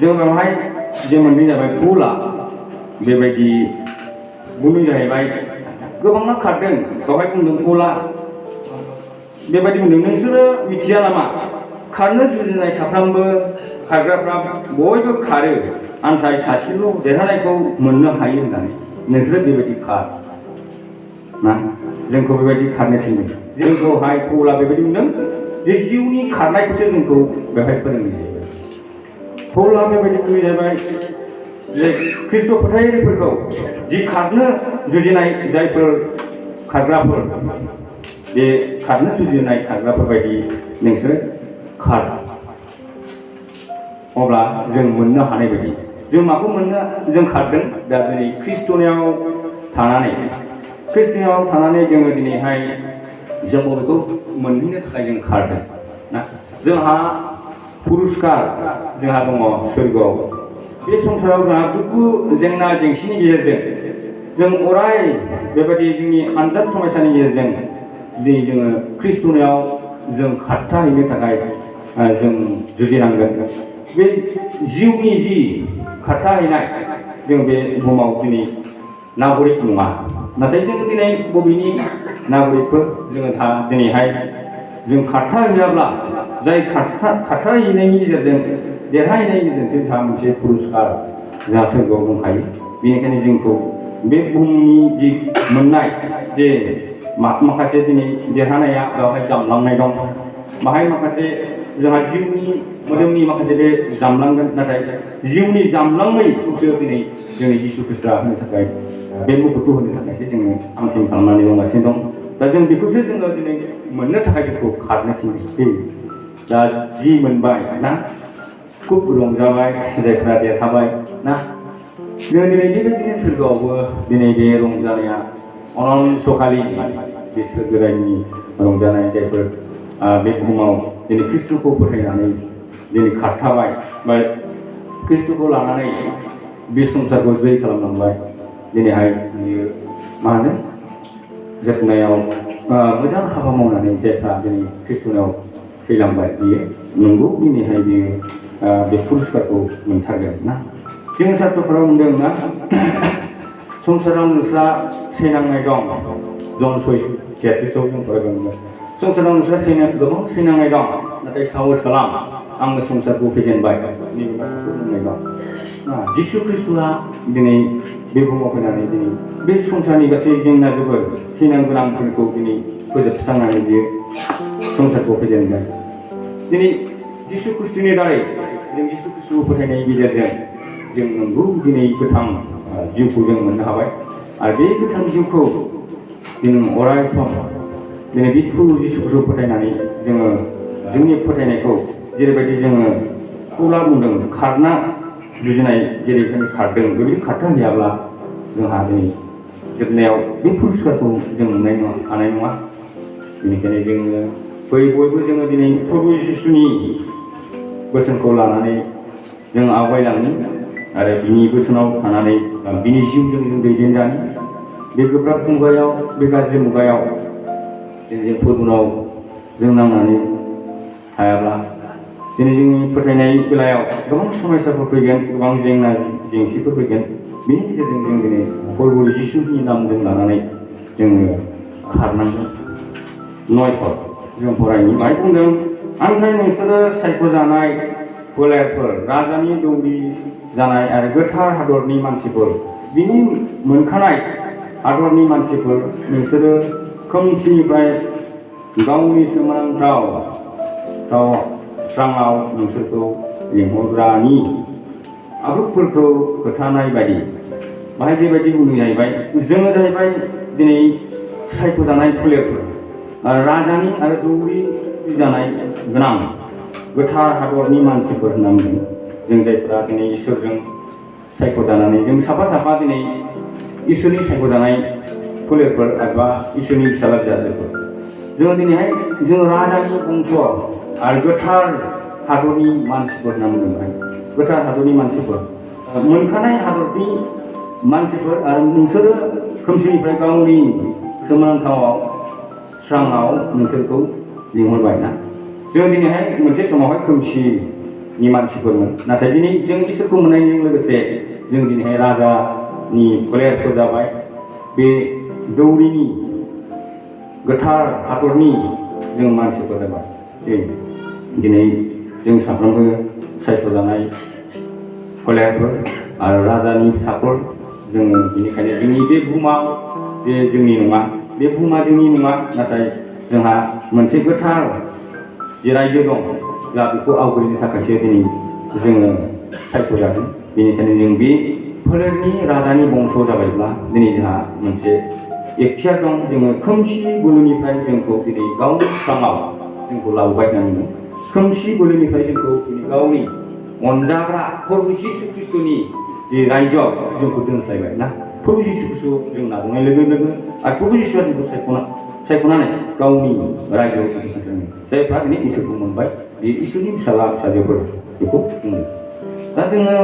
जों बेवहाय जों मोनदों जाबाय फुला बेबायदि बुंदों जाहैबाय गोबाङा खारदों बेवहाय बुंदों फुला बेबायदि बुंदों नोंसोरो मिथिया नामा खारनो जुजिनाय साफ्रोमबो खारग्राफ्रा बयबो खारो नाथाय सासेल' देरहानायखौ मोननो हायो होननानै नोंसोरो बेबायदि खार ना जोंखौ बेबायदि खारनो थिनदों जोंखौहाय पौला बेबायदि बुंदों जे जिउनि खारनायखौसो जोंखौ बेवहाय फोरोंनाय जाहैबाय पौला बेबायदि बुंनाय जाहैबाय जे ख्रिस्ट' फोथायारिफोरखौ जि खारनो जुजिनाय जायफोर खारग्राफोर बे खारनो जुजिनाय खारग्राफोर बायदि नोंसोर खार अब्ला जों मोननो हानाय बायदि जों माखौ मोननो जों खारदों दा दिनै ख्रिस्ट'नियाव थानानै जोङो दिनैहाय जों बबेखौ मोनहैनो थाखाय जों खारदों ना जोंहा पुरस्कार जोंहा दङ सोरगोआव बे संसाराव जोंहा दुखु जेंना जेंसिनि गेजेरजों जों अराय बेबायदि जोंनि आनजाद समयसानि गेजेरजों दिनै जोङो ख्रिस्ट'नियाव जों खारथाहैनो थाखाय जों जुजिनांगोन बे जिउनि जि खारथाहैनाय जों बे बुहुमाव दिनै नागरिक नङा नाथाय जों दिनै बबेनि नागरिकफोर जोङो दा दिनैहाय जों खारथाहैयाब्ला जाय खारथाहैनायनि गेजेरजों देरहाहैनायनि गेजेरजों जोंहा मोनसे पुरस्कार जोंहा सोरगोआव दंखायो बेनिखायनो जोंखौ बे बुहुमनि जि मोननाय जे माखासे दिनै देरहानाया बेवहाय जामलांनाय दं बाहाय माखासे जोंहा जिउनि मोदोमनि माखासे बे जामलांगोन नाथाय जिउनि जामलाङैखौसो दिनै जोंनि जिसु ख्रिस्ट'आ होनो थाखाय बे मुकुटखौ होनो थाखायसो जोङो थामथिम खालामनानै दंगासिनो दं दा जों बेखौसो जोङो दिनै मोननो थाखाय जोंखौ खारनो थिनदों दा जि मोनबाय ना खुब रंजाबाय जायफ्रा देरहाबाय ना जों दिनै बेबायदिनो सोरगोआवबो दिनै बे रंजानाया अनन्तकालि बे सोरगोरायनि रंजानाय जायफोर बे बुहुमाव दिनै ख्रिस्ट'खौ फोथायनानै दिनै खारथाबाय बा ख्रिस्ट'खौ लानानै बे संसारखौ जै खालामलांबाय दिनैहाय बियो मा होनो जोबनायाव मोजां हाबा मावनानै जायफ्रा दिनै ख्रिस्ट'नाव थैलांबाय बियो नंगौ दिनैहाय बियो बे पुरस्कारखौ मोनथारगोन ना जों शास्त्रफोराव बुंदों ना संसाराव नोंस्रा सैनांनाय दं जन 6:33 जों फरायबाय संसाराव नोंस्रा गोबां सैनांनाय दं नाथाय साहस खालाम आंनो संसारखौ फेजेनबाय नैबे बाथ्राखौ बुंनाय दं जिसु ख्रिस्ट'आ दिनै बे बुहुमाव फैनानै दिनै बे संसारनि गासै जेंना जोबोर सैनां गोनांफोरखौ दिनै फोजोबस्रांनानै बियो संसारखौ फेजेनबाय दिनै जिसु ख्रिस्ट'नि दारै जों जिसु ख्रिस्ट'खौ फोथायनायनि गेजेरजों जों नंगौ दिनै गोथां जिउखौ जों मोननो हाबाय आरो बे गोथां जिउखौ जों अराय सम दिनै बे जिसुखौ फोथायनानै जोङो जोंनि फोथायनायखौ जेरैबायदि जोङो पौला बुंदों खारना जुजिनाय जेरैबायदि खारदों बेबायदि खारथा गैयाब्ला जोंहा दिनै जोबनायाव बे पुरस्कारखौ जों मोननाय हानाय नङा बेनिखायनो जोङो बयबो जोङो दिनै प्रभु जिसुनि बोसोनखौ लानानै जों आवगायलांनो आरो बिनि बोसोनाव थानानै बिनि जिउजों जों दैदेनजानो बे गोब्राब मुगायाव बे गाज्रि मुगायाव जों फोरबोनाव जों नांनानै थायाब्ला दिनै जोंनि फोथायनाय बेलायाव गोबां समस्याफोर फैगोन गोबां जेंना जेंसिफोर फैगोन बेनि गेजेरजों जों दिनै प्रभु जिसुनि नामजों लानानै जोङो खारनांगोन 9 जों फरायनि बाहाय बुंदों ओमफ्राय नोंसोरो सायख'जानाय फोलेरफोर राजानि दौरि जानाय आरो गोथार हादरनि मानसिफोर बिनि मोनखानाय हादरनि मानसिफोर नोंसोरो खोमसिनिफ्राय गावनि सोमोनांथाव स्राङाव नोंसोरखौ लिंहरग्रानि आब्रुफोरखौ खोथानाय बायदि बाहाय बेबायदि बुंनाय जाहैबाय जोङो जाहैबाय दिनै सायख'जानाय फोलेरफोर राजानि आरो दौरि जानाय गोनां गोथार हादरनि मानसिफोर होनना बुंदों जों जायफोरा दिनै इसोरजों सायख'जानानै जों साफा दिनै इसोरनि सायख'जानाय फोलेरफोर एबा इसोरनि फिसाला फिसाजोफोर जों दिनैहाय जों राजानि बंश आरो गोथार हादरनि मानसिफोर होनना बुंदों गोथार हादरनि मानसिफोर मोनखानाय हादरनि मानसिफोर आरो नोंसोरो खोमसिनिफ्राय गावनि सोमोनांथावाव स्राङाव नोंसोरखौ लिंहरबाय ना जों दिनैहाय मोनसे समावहाय खोमसि नि मानसिफोरमोन नाथाय दिनै जों इसोरखौ मोननायजों लोगोसे जों दिनैहाय राजानि फोलेरफोर जाबाय बे दौरिनि गोथार हादरनि जों मानसिफोर जाबाय दिनै जों साफ्रोमबो सायख'जानाय फोलेरफोर आरो राजानि फिसाफोर जों बेनिखायनो जोंनि बे बुहुमाव जे जोंनि नङा बे बुहुमा जोंनि नङा नाथाय जोंहा मोनसे गोथार जे रायजो दं जा बेखौ आवग्रिनो थाखायसो दिनै जोङो सायख'जादों बेनिखायनो जों बे फोलेरनि राजानि बंस जाबायब्ला दिनै जोंहा मोनसे एखथियार दं जोङो खोमसि बोलोनिफ्राय जोंखौ दिनै गावनि स्राङाव जोंखौ लाबोबाय होननानै खोमसि बोलोनिफ्राय जोंखौ दिनै गावनि अनजाग्रा प्रभु जिसु ख्रिस्ट'नि जे रायजोआव जोंखौ दोनस्लायबाय ना प्रभु जिसु ख्रिस्ट'खौ जों नाजावनाय लोगो लोगो आरो प्रभु जिसुआ जोंखौ सायख'नानै गावनि रायजोआव दोनस्लायबाय जायफ्रा दिनै इसोरखौ मोनबाय बे इसोरनि फिसाला फिसाजोफोर बेखौ बुंदों दा जोङो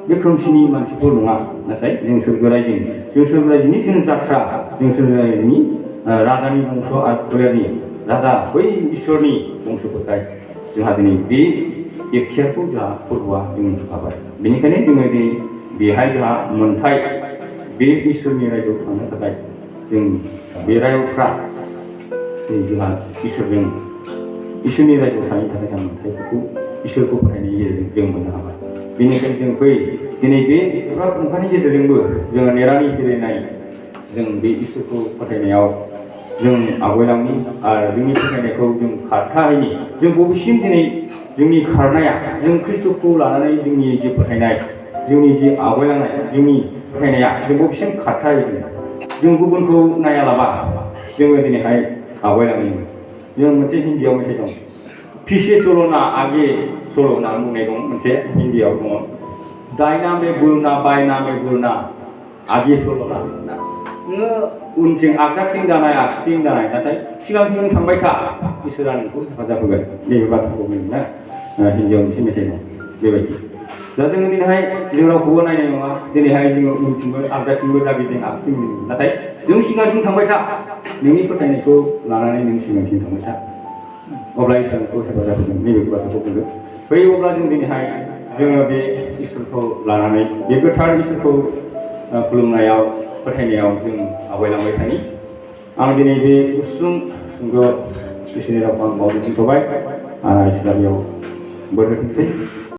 बे खोमसिनि मानसिफोर नङा नाथाय जों सोरगो रायजोनि जों जात्रा जों सोरगो रायजोनि राजानि बंस आरो फोलेरनि राजा बै इसोरनि बंसफोरखाय जोंहा दिनै बे एखथियारखौ जोंहा फोरबोआ जों होखाबाय बेनिखायनो जोङो दिनै बेहाय जोंहा मोनथाय बे इसोरनि रायजोआव थांनो थाखाय जों बे रायजोफ्रा जोंहा इसोरनि रायजोआव थांनो थाखाय जों मोनथायफोरखौ इसोरखौ फोथायनायनि गेजेरजों जों मोननो हाबाय बेनिखायनो जों दिनै बे गोब्राब फुंखानि गेजेरजोंबो जोङो नेरानि फैलायनाय जों बे इसोरखौ फोथायनायाव जों आवगायलांनि आरो जोंनि फोथायनायखौ जों खारथाहैनि जों बबेसिम दिनै जोंनि खारनाया जों ख्रिस्ट'खौ लानानै जोंनि जि फोथायनाय जोंनि जि आवगायलांनाय जोंनि फोथायनाया जों बबेसिम खारथाहैगोन जों गुबुनखौ नायालाबा जोङो दिनैहाय आवगायलांनो जों मोनसे हिन्दीयाव मेथाइ दं फिसे सल'ना आगे सल' होनना बुंनाय दं मोनसे हिन्दीयाव दङ दायना मे बुलना बायना मे बुलना आगे सल'ना नोङो उनथिं आगदाथिं दानाय आगसिथिं दानाय नाथाय सिगांथिं नों थांबाय था इसोरा नोंखौ हेफाजाब होगोन नैबे बाथ्राखौ बुङो ना हिन्दीयाव मोनसे मेथाइ दं बेबायदि दा जोङो दिनैहाय जों रावखौबो नायनाय नङा दिनैहाय जोङो उनथिंबो आगदाथिंबो दाबिथिं आगसिथिं नाथाय जों सिगांथिं थांबाय था नोंनि फोथायनायखौ लानानै नों सिगांथिं थांबाय था अब्ला इसोरखौ हेफाजाब होगोन नैबे बाथ्राखौ बुंदों बै अब्ला जों दिनैहाय जोङो बे इसोरखौ लानानै बे गोथार इसोरखौ खुलुमनायाव फोथायनायाव जों आवगायलांबाय थानि आं दिनै बे गुसुं सुंद' इसोरनि रावखौ आं बावनो दोनथ'बाय इसोरा बेयाव बोर होथोंसै